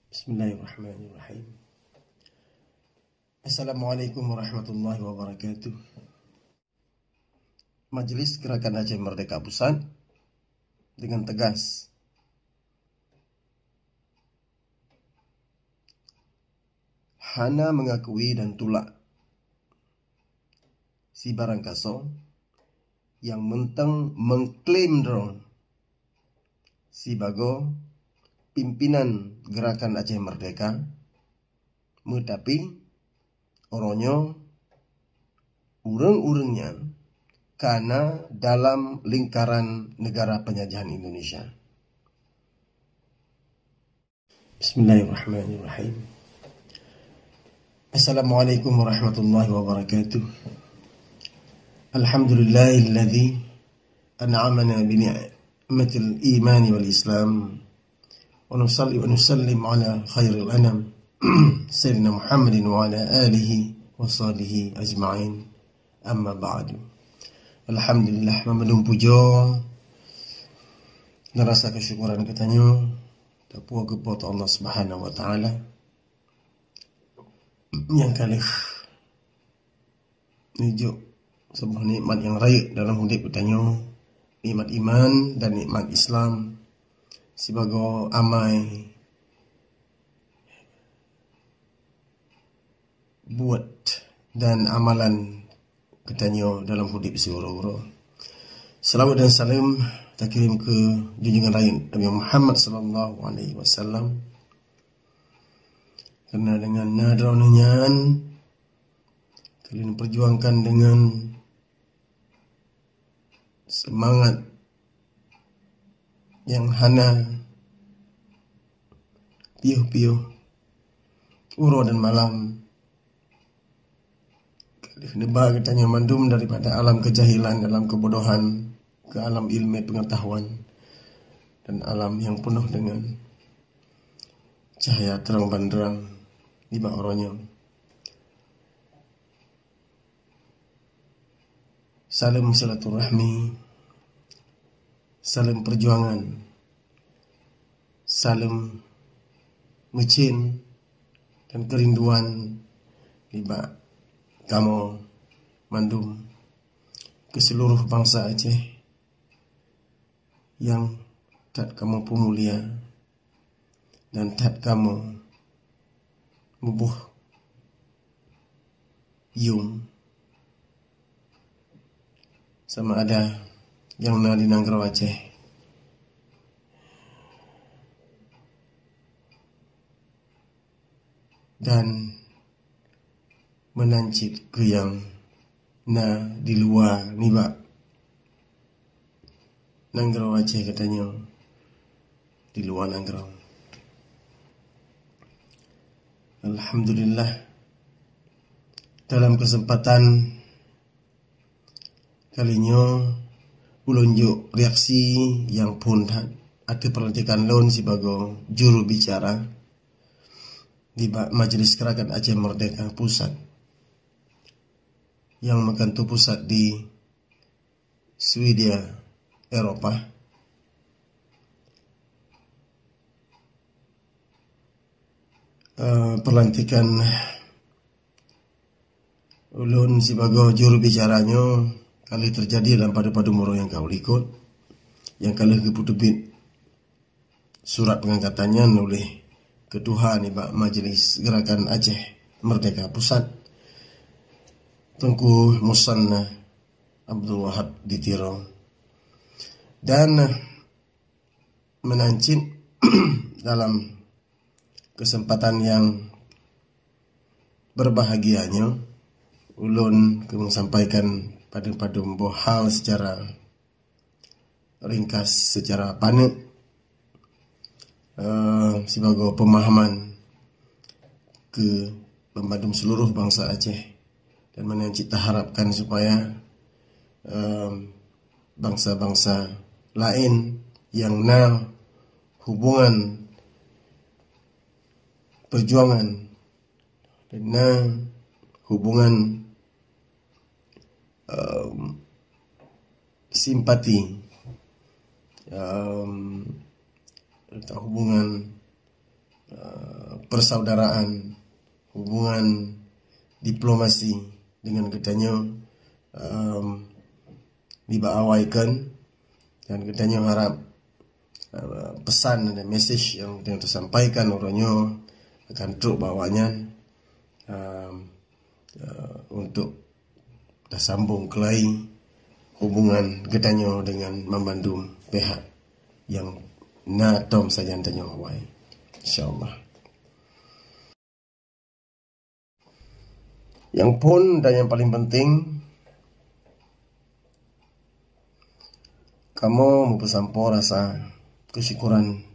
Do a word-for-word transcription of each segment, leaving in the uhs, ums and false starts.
Bismillahirrahmanirrahim. Assalamualaikum warahmatullahi wabarakatuh. Majelis Gerakan Aceh Merdeka Pusat dengan tegas hana mengakui dan tulak sibarang kasoe nyang meuntang mengklaim droe sibagoe pimpinan Gerakan Aceh Merdeka, meutapi uroe nyoe ureuëng-ureuëng nyan ka na dalam lingkaran negara penjajahan Indonesia. Bismillahirrahmanirrahim. Assalamualaikum warahmatullahi wabarakatuh. Alhamdulillahilladzi an'amana bi ni'matil imani wal islam. Wa nusalli wa nusallim ala khairil anam, Sayyidina Muhammadin wa ala alihi wa sahbihi ajma'in. Amma ba'du. Alhamdulillah, meunurot pujoe dan rasa kesyukuran geutanyoe, tapuji keu Po teu Allah Subhanahu wa Taala nyang ka lheueh neujok saboh nikmat nyang rayeuk dalam udeb geutanyoe, nikmat iman dan nikmat Islam, sibagoe amai buet dan amalan geutanyoe dalam udeb siuroe-uroe. Salawat dan salam takirém keu junjungan rayeuk Nabi Muhammad sallallahu alaihi wasallam. Karena dengan na droeneuh nyan, kalian perjuangkan dengan semangat nyang hana piôh-piôh, uroe dan malam. Ka lheueh neuba geutanyoe mandum daripada alam keujahilan, alam keubodohan, keu alam ileumé peungeutahuan, dan alam nyang peunoh deungon cahya terang banderang nibak uroe nyoe. Saleuem silaturahmi, saleuem peujuangan, saleuem meucén dan keurinduan nibak kamoe mandum keu seuluroh bansa Aceh nyang that kamoe peumulia dan that kamoe muboh yuem sama ada nyang na di nanggroe Aceh dan meunan cit keu nyang na di luwa nibak nanggroe Aceh geutanyoe di luwa nanggroe. Alhamdulillah, dalam keuseumpatan kali nyoe ulôn jok reaksi nyang phôn that ateueh peulantikan lôn sibagoe juru bicara nibak Majelis Gerakan Aceh Merdeka Pusat nyang meukanto pusat di Swedia, Eropa. Eh, peulantikan ulôn sibagoe juru bicara nyoe ka lheueh teujadi lam padum-padum uroe nyang ka u likot, nyang ka lheueh geupeuteubiet surat peungangkatan nyan uleh keutuha nibak Majelis Gerakan Aceh Merdeka Pusat, Teungku Musanna Abdul Wahab di Tiro. Dan meunan cit dalam keuseumpatan nyang beubahgia nyoe, ulôn keuneuk sampaikan padum-padum boh hal seucara ringkas, seucara paneuk, eh, sibagoe peumahaman keu banmandum seuluroh bansa Aceh. Dan meunan cit taharapkan supaya, em, bansa-bansa laén nyang na hubungan peujuangan dan na hubungan, em, simpati, em, atau hubungan, eh, persaudaraan, hubungan diplomasi dengan geutanyoe, em, nibak awai kheun, dan geutanyoe harap, eh, pesan dan mesej nyang geutanyoe tasampaikan uroe nyoe akan trok bak awaknyan, em, eh, untuk tasambong keulai hubungan geutanyoe dengan banmandum pihak nyang na tom sajan tanyoe awai. Insya Allah. Nyang phôn dan nyang paleng penting, kamoe meupeusampoe rasa keusyukuran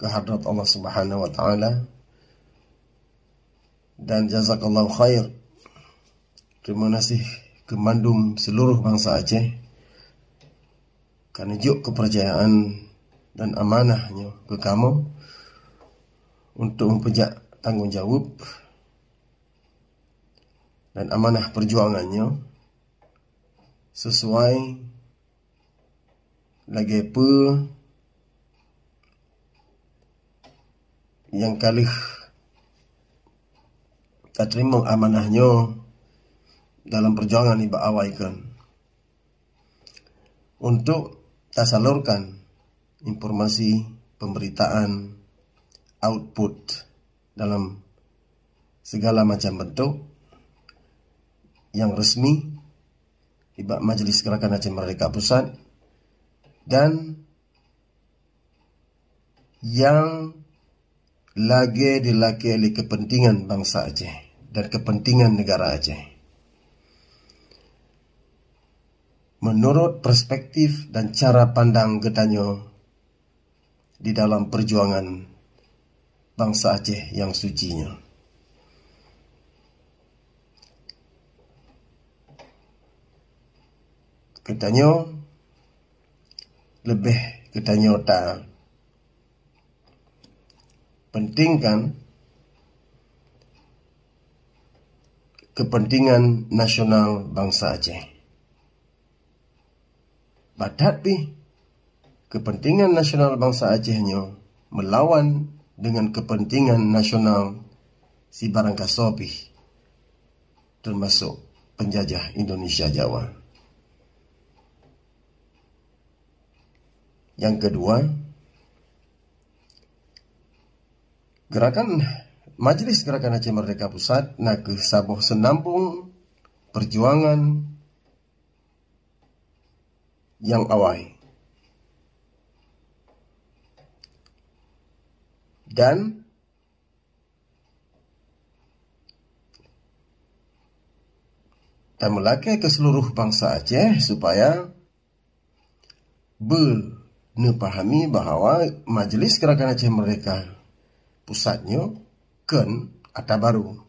keu hadrat Allah Subhanahu wa Taala, dan jazakallahu khair. Terima kasih keu mandum seluruh bansa Aceh ka neujok keupeurcayaan dan amanah nyoe keu kamoe untuk meupeujak tanggong jaweueb dan amanah peujuangan nyoe sesuai lagée peue nyang ka lheueh tateurimong amanah nyoe dalam peujuangan nibak awai kheun, untuk tasalurkan informasi pemberitaan, output dalam segala macam bentuk nyang resmi nibak Majlis Gerakan Aceh Merdeka Pusat dan nyang lagée dilakée lé keupeuntengan bansa Aceh dan keupeuntengan neugara Aceh. Meunurot perspektif dan cara pandang geutanyoe di dalam peujuangan bansa Aceh nyang suci nyoe. Geutanyoe leubeh geutanyoe ta pentingkan keupeuntengan nasional bansa Aceh. Batat pih, keupeuntengan nasional bansa Aceh nyoe meulawan deungon keupeuntengan nasional sibarangkasoe pih, teumasok peunjajah Indonesia Jawa. Nyang keudua, gerakan, Majlis Gerakan Aceh Merdeka Pusat nakeuh saboh seunambong peujuangan nyang awai. Dan tameulakée keu seuluruh bansa Aceh supaya beuneupahami bahwa Majlis Gerakan Aceh Merdeka Pusat nyoe kon ata barô,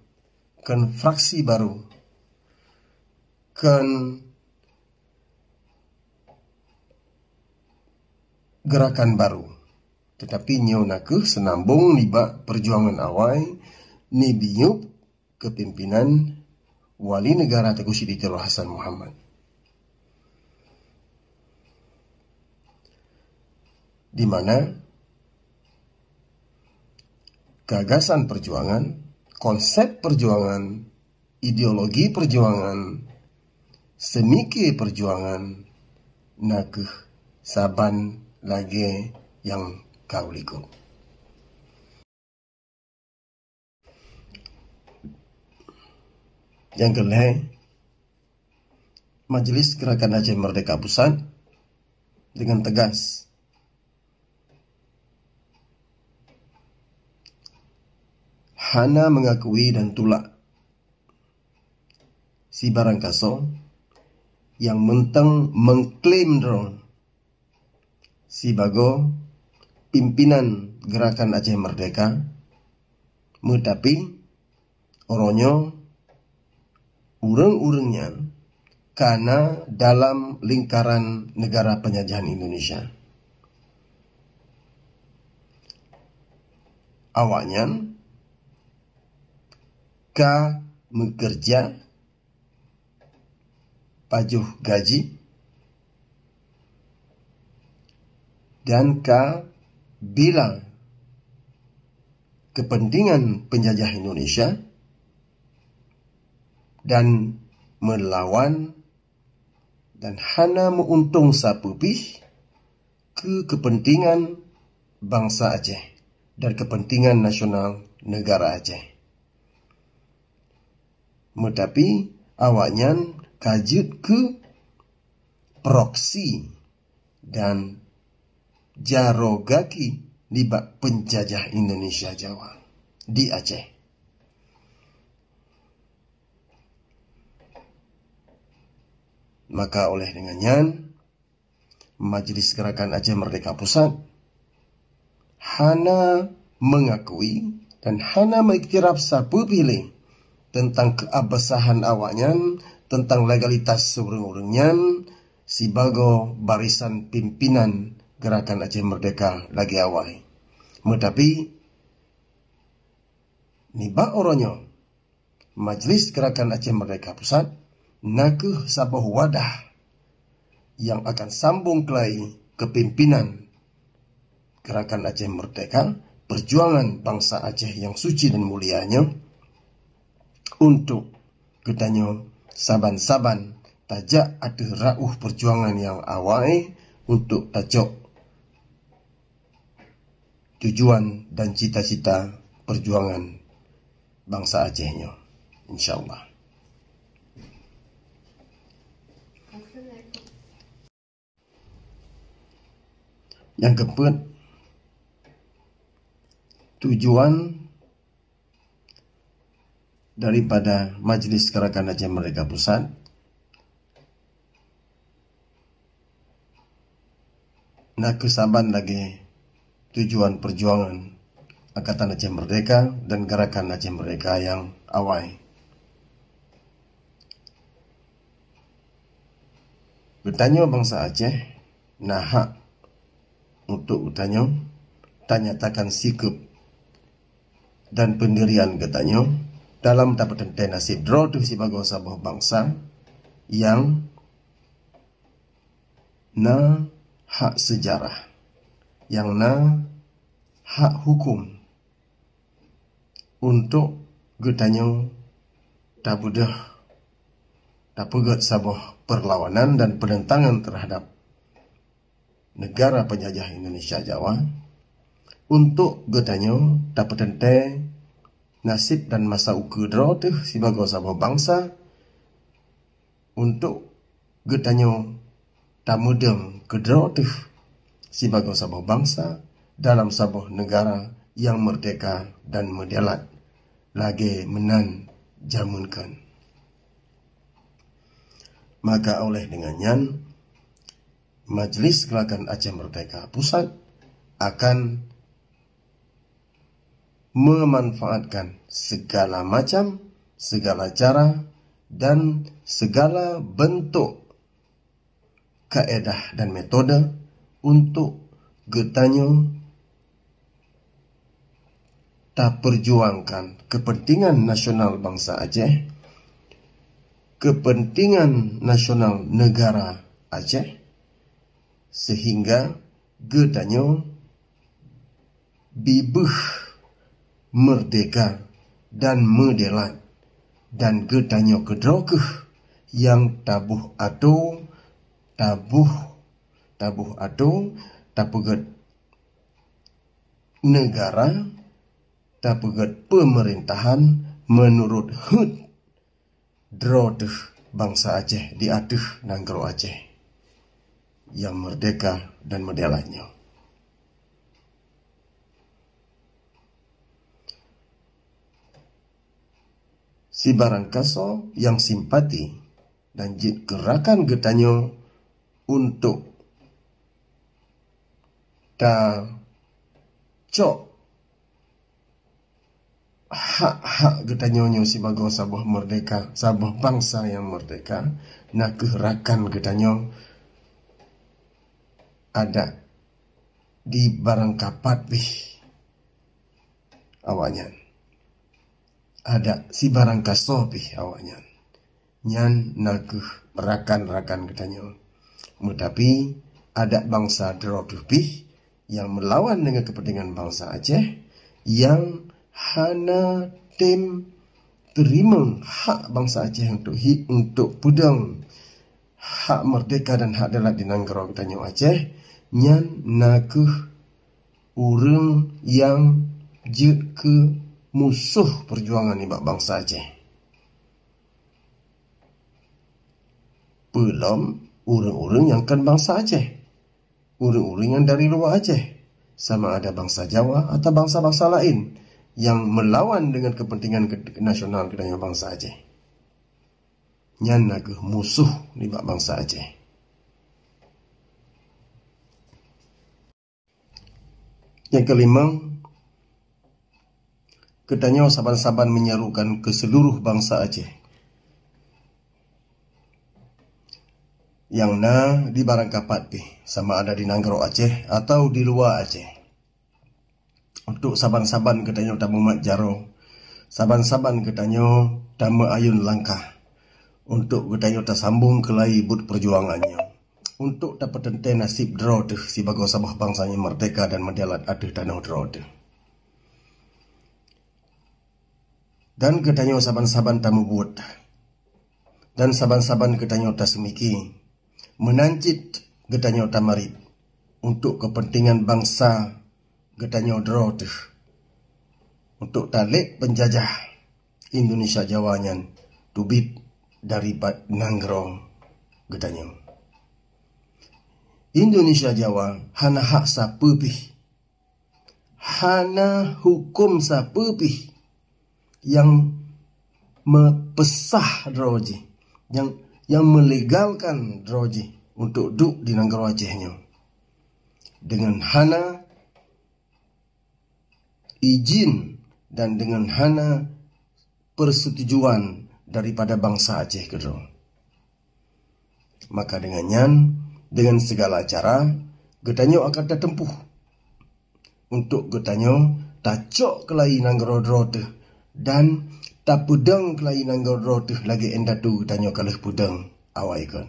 kon fraksi barô, kon gerakan barô. Teutapi nyoe nakeuh seunambong nibak peujuangan awai nibiyueb keupimpénan Wali Neugara Teungku Siti Nurul Hasan Muhammad, di mana gagasan peujuangan, konsep peujuangan, ideologi peujuangan, seumike peujuangan nakeuh saban lagée nyang ka u likot. Nyang keulhée, Majlis Gerakan Aceh Merdeka Pusat dengan tegas hana mengakui dan tulak sibarangkasoe nyang meuntang mengklaim droe sibagoe pimpénan Gerakan Aceh Merdeka, meutapi uroe nyoe ureuëng-ureuëng nyan ka na dalam lingkaran neugara peunjajahan Indonesia. Awaknyan ka meukeureuja pajoh gaji dan ka bila kepentingan penjajah Indonesia dan melawan dan hana meuuntông sapeue pih keu kepentingan bansa Aceh dan kepentingan nasional negara Aceh. Meutapi awaknyan ka jeuet keu proksi dan jaroe gaki nibak penjajah Indonesia Jawa di Aceh. Maka oleh dengan nyan, Majelis Gerakan Aceh Merdeka Pusat hana mengakui dan hana mengiktiraf sapeue pih lé teuntang keuabsahan awaknyan, teuntang legalitas ureuëng-ureuëng nyan sibagoe barisan pimpinan Gerakan Aceh Merdeka lagée awai. Meutapi nibak uroe nyoe, Majelis Gerakan Aceh Merdeka Pusat na kheueh saboh wadah nyang akan sambong keulai kepimpinan Gerakan Aceh Merdeka, perjuangan bansa Aceh nyang suci dan mulia nyoe, untuk geutanyoe saban-saban tajak ateueh rauh perjuangan nyang awai untuk tacok tujuan dan cita-cita perjuangan bansa Aceh nyoe, insya Allah. Nyang keupeuet, tujuan daripada Majelis Gerakan Aceh Merdeka Pusat na kheueh saban lagée tujuan perjuangan Angkatan Aceh Merdeka dan Gerakan Aceh Merdeka nyang awai. Geutanyoe bansa Aceh na hak untuk geutanyoe tanyatakan sikeup dan peundirian geutanyoe dalam tapeuteuntée naseb droe teuh sibagoe saboh bansa nyang na hak seujarah, nyang na hak huköm untuk geutanyoe tabeudôh, tapeugét saboh peurlawanan dan peunentangan teuhadab neugara peunjajah Indonesia Jawa, untuk geutanyoe tapeuteuntée naseb dan masa ukeue droe teuh sibagoe saboh bansa, untuk geutanyoe tameudeueng keudroe teuh sibagoe saboh bansa dalam saboh neugara nyang meurdehka dan meudialat lagée meunan jamén kheun. Maka oleh deungon nyan, Majelis Gerakan Aceh Merdeka Pusat akan memanfaatkan segala macam, segala cara, dan segala bentuk kaedah dan metode untuk geutanyoe tapeurjuangkan keupeuntengan nasional bansa Aceh, keupeuntengan nasional neugara Aceh, seuhingga geutanyoe bibeuh meurdehka dan meudialat, dan geutanyoe keudroe kheueh nyang taboh atô, taboh, taboh atô, tapeugét neugara, tapeugét peumeurintah meunurot heuet droe teuh bansa Aceh di ateueh nanggroe Aceh nyang meurdehka dan meudialat nyoe. Sibarang kasoe nyang simpati dan jeuet keu rakan geutanyoe untuk tacok hak-hak geutanyoe nyoe sibagoe saboh meurdehka, saboh bansa nyang meurdehka, na kheueh rakan geutanyoe adak di barang kapat pih awaknyan. Adak sibarang kasoe pih awaknyan. Nyan na kheueh rakan-rakan geutanyoe. Meutapi adak bansa droe teuh pih nyang meulawan deungon keupeuntengan bansa Aceh nyang hana tem teurimong hak bansa Aceh untuk hi-, untuk peudong hak merdeka dan hak dalat di nanggroe geutanyoe Aceh, nyan na kheueh ureuëng nyang jeuet keu musoh peujuangan nibak bansa Aceh. Peulom ureuëng-ureuëng nyang kon bansa Aceh, ureuëng-ureuëng nyang dari luwa Aceh, sama ada bansa Jawa atau bansa-bansa laén nyang meulawan deungon keupeuntengan ke-, nasional geutanyoe bansa Aceh. Nyan na kheueh musoh nibak bansa Aceh. Nyang keulimong, geutanyoe saban-saban meunyerukan keu seuluruh bansa Aceh nyang na di barangkapat pih, sama ada di nanggroe Aceh atau di luwa Aceh. Untuk saban-saban geutanyoe tamumat jaroe, saban-saban geutanyoe tameuayun langkah, untuk geutanyoe tasambong keulai buet peujuangan nyoe, untuk tapeuteuntée naseb droe teuh sibagoe saboh bansa nyang merdeka dan meudalat ateueh tanoh droe teuh. Dan geutanyoe saban-saban tamubuet, dan saban-saban geutanyoe taseumiki, meunan cit geutanyoe tamarit untuk keupeuntengan bansa geutanyoe droe teuh, untuk talét peunjajah Indonesia Jawa nyan teubiet dari ba-, nanggroe geutanyoe. Indonesia Jawa hana hak sapeue pih, hana huköm sapeue pih nyang meupeusah droe jih, nyang, nyang meulegalkan droe jih untuk duek di nanggroe Aceh nyoe, deungon hana idhin dan deungon hana persetujuan daripada bansa Aceh keudroe. Maka deungon nyan, deungon sigala cara, geutanyoe akan tateumpôh untuk geutanyoe tacok keulai nanggroe droe teuh dan tapeudong keulai nanggroe droe teuh lagée indatu geutanyoe ka lheueh peudong awai kon.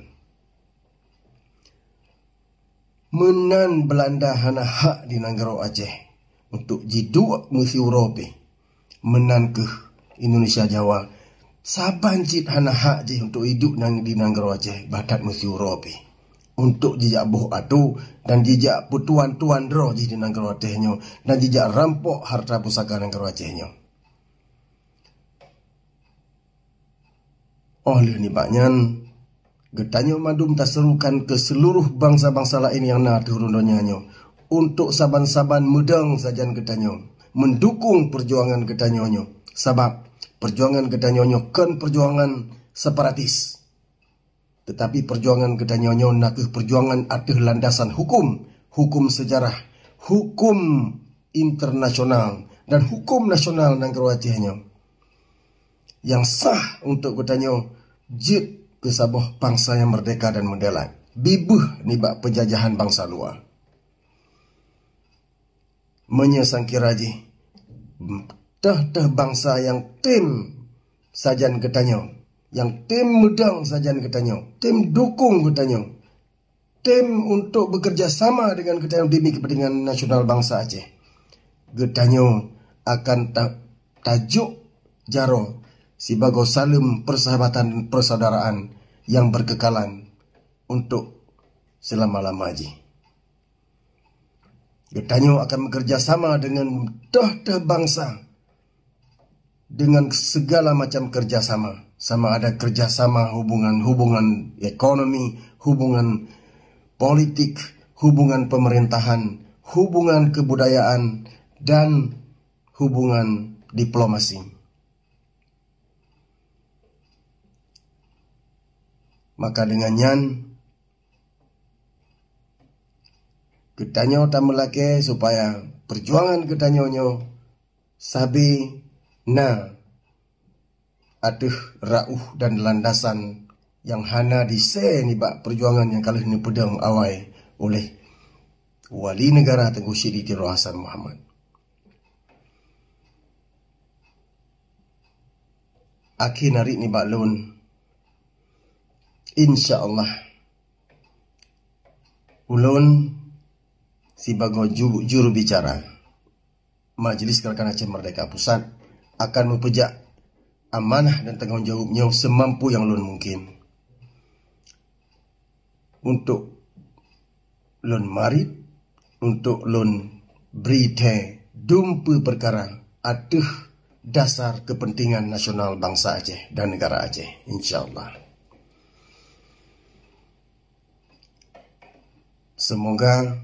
Meunan Beulanda hana hak di nanggroe Aceh untuk jiduek meusiuroe pih. Meunan kheueh Indonesia Jawa saban cit hana hak jih untuk iduek nang-, di nanggroe Aceh bah that meusiuroe pih, untuk jijak boh atô dan jijak peutuan-tuan droe jih di nanggroe Aceh nyoe dan jijak rampok hareuta pusaka nanggroe Aceh nyoe. Óh lheueh nibak nyan, geutanyoe mandum taseurukan keu seuluruh bansa-bansa laén nyang na ateueh rhueng donya nyoe untuk saban-saban meudong sajan geutanyoe, meudukong peujuangan geutanyoe nyoe. Sabab peujuangan geutanyoe nyoe kon peujuangan separatis, teutapi peujuangan geutanyoe nyoe na kheueh peujuangan ateueh landasan huköm, huköm seujarah, huköm internasional dan huköm nasional nanggroe Aceh nyoe nyang sah untuk geutanyoe jeuet keu saboh bansa nyang meurdehka dan meudalat, bibeuh nibak peujajahan bansa luwa. Meunyoe sangkira jih toh-toh bansa nyang tem sajan geutanyoe, nyang tem meudong sajan geutanyoe, tem dukong geutanyoe, tem untuk bekerja sama dengan geutanyoe demi kepentingan nasional bansa Aceh, geutanyoe akan ta-, tajok jaroe sibagoe saleuem peusahabatan persaudaraan nyang beukeukalan untuk seulama-lama jih. Geutanyoe akan bekerja sama dengan toh-toh bansa dengan segala macam kerjasama, sama ada kerjasama hubungan-hubungan ekonomi, hubungan politik, hubungan pemerintahan, hubungan kebudayaan, dan hubungan diplomasi. Maka dengan nyan, geutanyoe tameulakée supaya peujuangan geutanyoe nyoe sabe na ateueh rauh dan landasan nyang hana disé nibak peujuangan nyang ka lheueh neupeudong awai uléh Wali Neugara Teungku Chik di Tiro Hasan Muhammad. Akhé narit nibak lôn, insya Allah, ulôn sibagoe ju-, jurubicara Majlis Gerakan Aceh Merdeka Pusat akan meupeujak amanah dan tanggong jaweueb nyoe seumampu nyang lôn mungkin. Untuk lôn marit, untuk lôn bri thée dum peue peukara ateueh dasar keupeuntengan nasional bansa Aceh dan negara Aceh, insya Allah. Seumoga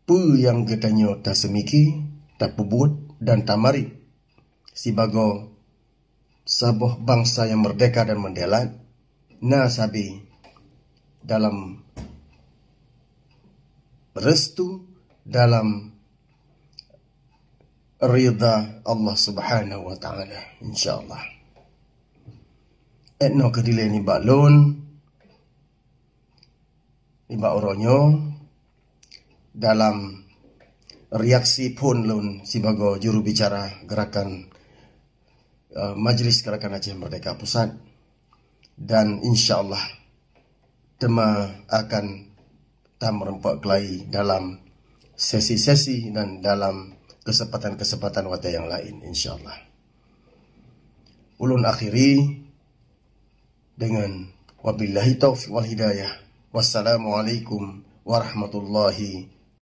peue nyang geutanyoe taseumiki, tapeubuet dan tamarit sibagoe saboh bansa nyang meurdeka dan meudelat na sabe dalam restu, dalam ridha Allah Subhanahu wa Ta'ala, insya Allah. Etnoe keudilée nibak lôn, nibak uroe nyoe, dalam reaksi phon lôn sibagoe jurubicara gerakan, eh, Majlis Gerakan Aceh Merdeka Pusat, dan insya Allah teuma akan tameureumpok keulai dalam sesi-sesi dan dalam kesempatan-kesempatan watée nyang laén, insya Allah. Ulôn akhiri dengan wabillahi taufiq wal hidayah. Wassalamualaikum warahmatullahi